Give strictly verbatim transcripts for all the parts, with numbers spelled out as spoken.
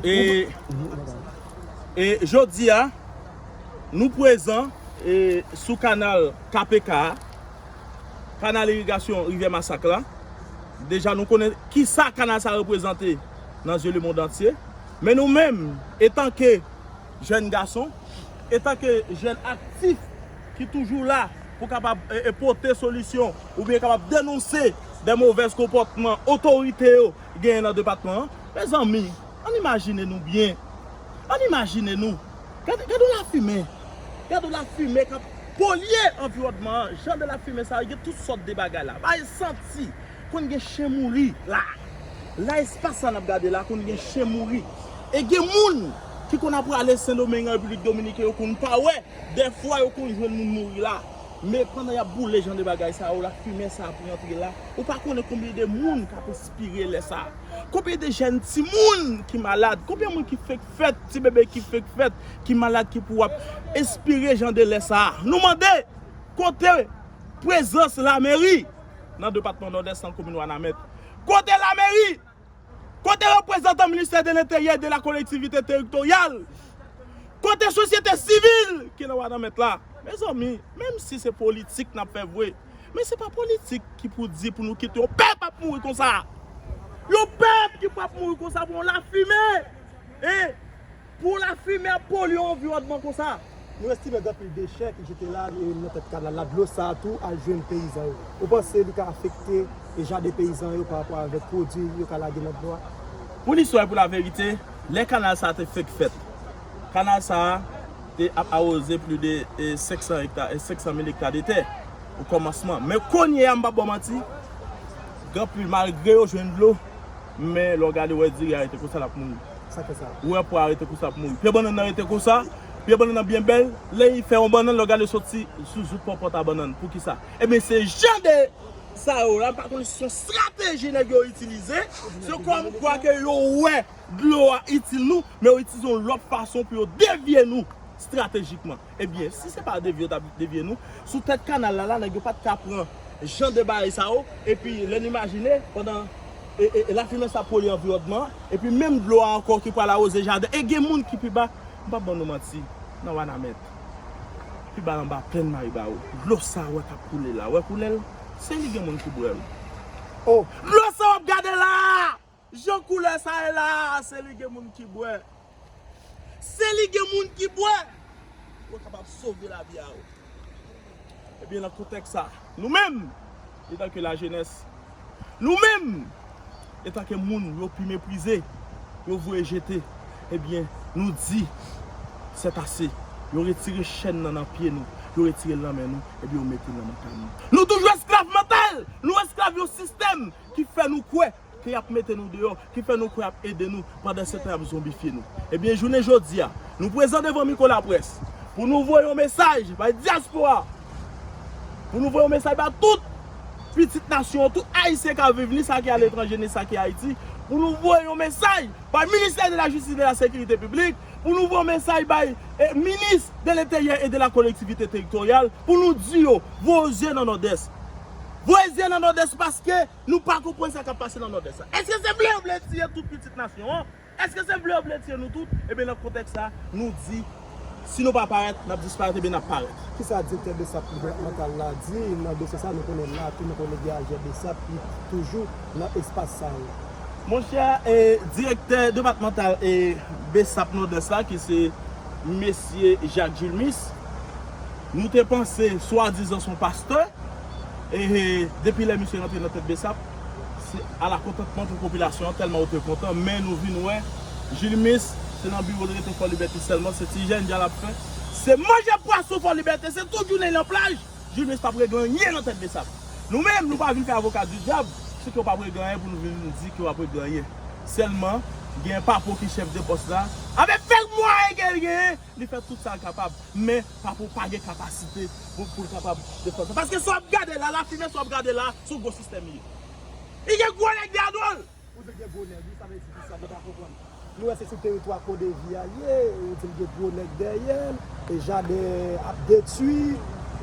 E, e jodi a, nou prezan e, sou kanal K P K a, kanal irigasyon Rivyè Masak la. Deja, nou konnen kisa kanal sa reprezante nan zye lemonn antye. Men nou menm, etanke jèn gason, etanke jèn aktif ki toujou la pou kapab e, e, pote solisyon oubyen kapab denonse de movèz konpòtman otorite yo genyen nan depatman an, mezanmi, ann imajine nou byen. Ann imajine nou. Gade, gade yon lafimen. Gade yon lafimen k ap polye anviwònman an. Jan de lafimen sa yo, gen tout sòt de bagay la. Bay santi. Konn gen chen mouri la. La espas sa n ap gade la, konn gen chen mouri. E gen moun ki konn ap prale Sendomeng an, Repiblik Dominiken, yo konn pa wè. Dèfwa yo konn jwenn moun mouri la. Men pandan y ap boule jan de bagay sa yo, lafimen sa ap rantre la. Ou pa konnen konbyen de moun k ap espire lè sa. Konbyen de jèn timoun ki malad? Konbyen moun ki fenk fèt, ti bebe ki fenk fèt, ki malad, ki pou ap espire jan de lè sa? Nou mande, kote prezans lameri nan depatman Nòdès, nan komin Wanament? Kote lameri? Kote reprezantan ministè de Lenteryè e de la Kolektivite Teritoryal? Kote sosyete sivil ki nan Wanament la? Mezanmi, menm si se politik n ap fè vre, men se pa politik ki pou di pou nou kite yon pèp ap mouri konsa. Yon pèp ki pou ap mouri konsa pou yon lafimen. E pou yon lafimen ap polye yon anviwònman konsa. Nou estime gen anpil dechè ki jete la e nan tèt kanal la. Dlo sa a tou al jwenn peyizan yo. Ou panse li ka afekte e jaden peyizan yo pa rapò avèk pwodui yo ka lage nan dlo a? Pou listwa e pou laverite, lè kanal sa a te fenk fèt, kanal sa a te ap awoze plis de e, senk san ekta, e, senk san mil ekta de tè o kòmansman. Men kounye a, m p ap ba w manti, gen anpil, malgre yo jwenn dlo, men lè w gade, w wè diri a rete konsa, l ap mouri. Sa fè sa. Ou wè pwa a rete konsa, l ap mouri. Pye bannann nan rete konsa, pye bannann nan byen bèl, lè li fè yon bannann, lè w gade, soti sou zout pòpòt a bannann. Poukisa? Ebyen, se jan de sa yo la, m pa konnen si se yon estrateji nèg yo itilize, se kòm kwa ke yo wè dlo a itil nou, men yo itilize yon lòt fason pou yo devye nou estratejikman. Ebyen, si se pa devye yo t ap devye nou, sou tèt kanal la, la, nèg yo pa t ka pran jan de bagay sa yo, epi lè n imajine, pandan e, e, e lafimen sa polye anviwònman an, epi menm dlo a ankò ki pral awoze jaden, e gen moun ki pi ba, m p ap ban nou manti, nan Wanament, pi ba anba plèn Maribawo, dlo sa a w wè k ap koule la, w wè koulè l, se li gen moun ki bwè l. Oh. Dlo sa w ap gade la a, jan koulè sa ye la a, se li gen moun ki bwè. Se li gen moun ki bwè pou w kapab sove lavi a ou. Ebyen, nan kontèks sa, nou menm, etanke lajenès, nou menm, etanke moun yo pi meprize, yo voye jete, ebyen, nou di, c'est assez. Yo retire chèn nan nan pye nou, yo retire l nan men nou, ebyen, yo mete l nan mantal nou. Nou toujou esklav mantal, nou esklav yon sistèm ki fè nou kwè ke y ap mete nou deyò, ki fè nou kwè y ap ede nou, pandan se tan y ap zonbifye nou. Ebyen, jounen jodi a, nou prezan devan mikwo laprès pou nou voye yon mesaj bay dyaspora, pou nou voye yon mesaj ba tout pitit nasyon an, tout Ayisyen k ap viv, ni sa ki aletranje, ni sa ki Ayiti, pou nou voye yon mesaj bay Ministè de la Jistis e de la Sekirite Piblik, pou nou voye yon mesaj bay, eh, Minis de Lenteryè e de la Kolektivite Teritoryal, pou nou di yo, voye zye nan Nòdès. Voye zye nan Nòdès paske nou pa konprann sa k ap pase nan Nòdès la. Èske se vle yo vle tiye tout pitit nasyon an? Èske se vle yo vle tiye nou tout? Ebyen, nan kontèks sa, nou di, si nou pa parèt, n ap disparèt, ebyen, n ap parèt. Kisa direktè BESAP depatmantal la di nan dosye sa? Nou konnen la tou, nou konnen gen ajè BESAP ki toujou nan espas sa yo. Monchè, e, direktè depatmantal e BESAP Nòdès la, ki se mesye Jacques Julmis, nou te panse swadizan se yon pastè, e, e, depi lè misye rantre nan tèt BESAP, se alakontantman pou popilasyon an, tèlman yo te kontan, men nou vin wè, Julmis, se nan biwo l rete Fò Libète sèlman, se ti jènjan l ap fè, se manje pwason Fò Libète, se tout jounen l nan plaj, Julmis p ap regle anyen nan tèt BESAP. Nou menm, nou pa vin fè avoka di dyab, se ke w p ap regle anyen pou nou vin di ke w ap regle anyen. Sèlman, gen Papo ki chèf de pòs la, avèk fèk mwayen ke l genyen, li fè tout sa l kapab. Men, Papo pa gen kapasite pou, pou l kapab defann sa. Paske sa w ap gade la, lafimen sa w ap gade la, se yon gwo sistèm li ye. Li gen gwo nèg dèyè do l. Ou di l gen gwo nèg, wi, sa vle di kisa? Nou pa konprann. Nou wè se sou teritwa Kodevi a l ye, ou di l gen gwo nèg dèyè l, e jaden ap detwi,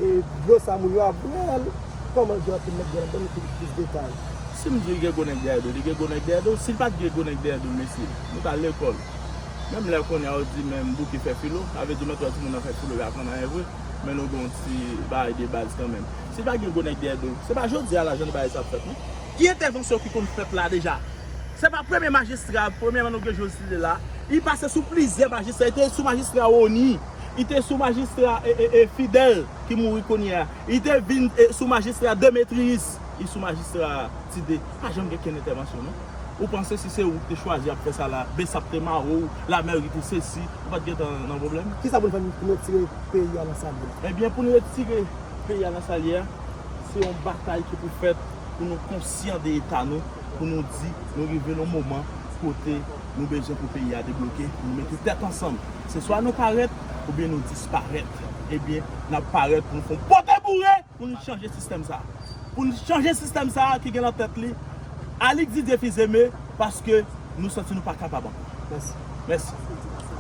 e dlo sa moun yo ap bwè l. Kòman gen anpil nèg dèyè l? Ban nou plis, plis detay. Si m di l gen gwo nèg dèyè do l, li gen gwo nèg dèyè do l. Si l pa t gen gwo nèg dèyè do l, mesye, nou t al lekòl. Menm lè kounye a yo di menm Bouki fè filo, sa vle di menm timoun nan fè filo, yo pa konn anyen vre, men nou gen yon ti bagay de baz kanmenm. Si pa gen gwo nèg dèyè do, se pa jodi a la jan bagay sa ap fèt non. Ki entèvansyon ki konn fèt la deja? Se pa premye majistra, premyèman nou gen Jozile la, li pase sou plizyè majistra, li te sou majistra Rony, li te sou majistra e, e, e, Fidèl ki mouri kounye a, li te vin e, sou majistra Demetriyis, li sou majistra Tide. Pa janm gen kenn entèvansyon non. Ou panse si se ou ki te chwazi ap fè sa la, Besap te mare w, lamèri te sesi, ou pa t gentan nan pwoblèm? Kisa pou n fè pou n retire peyi a nan sa l ye la? Ebyen, pou n retire peyi a nan sa l ye a, se yon batay ki pou fèt pou nou konsyan de eta nou, pou nou di nou rive nan moman kote nou bezwen pou peyi a debloke, pou nou mete tèt ansanm. Se swa nou parèt oubyen nou disparèt. Ebyen, n ap parèt pou nou fè yon pote boure pou nou chanje sistèm sa a. Pou nou chanje sistèm sa a ki gen nan tèt li Alix Didier Fils-Aimé, paske nou santi nou pa kapab ankò. Mèsi. Mèsi.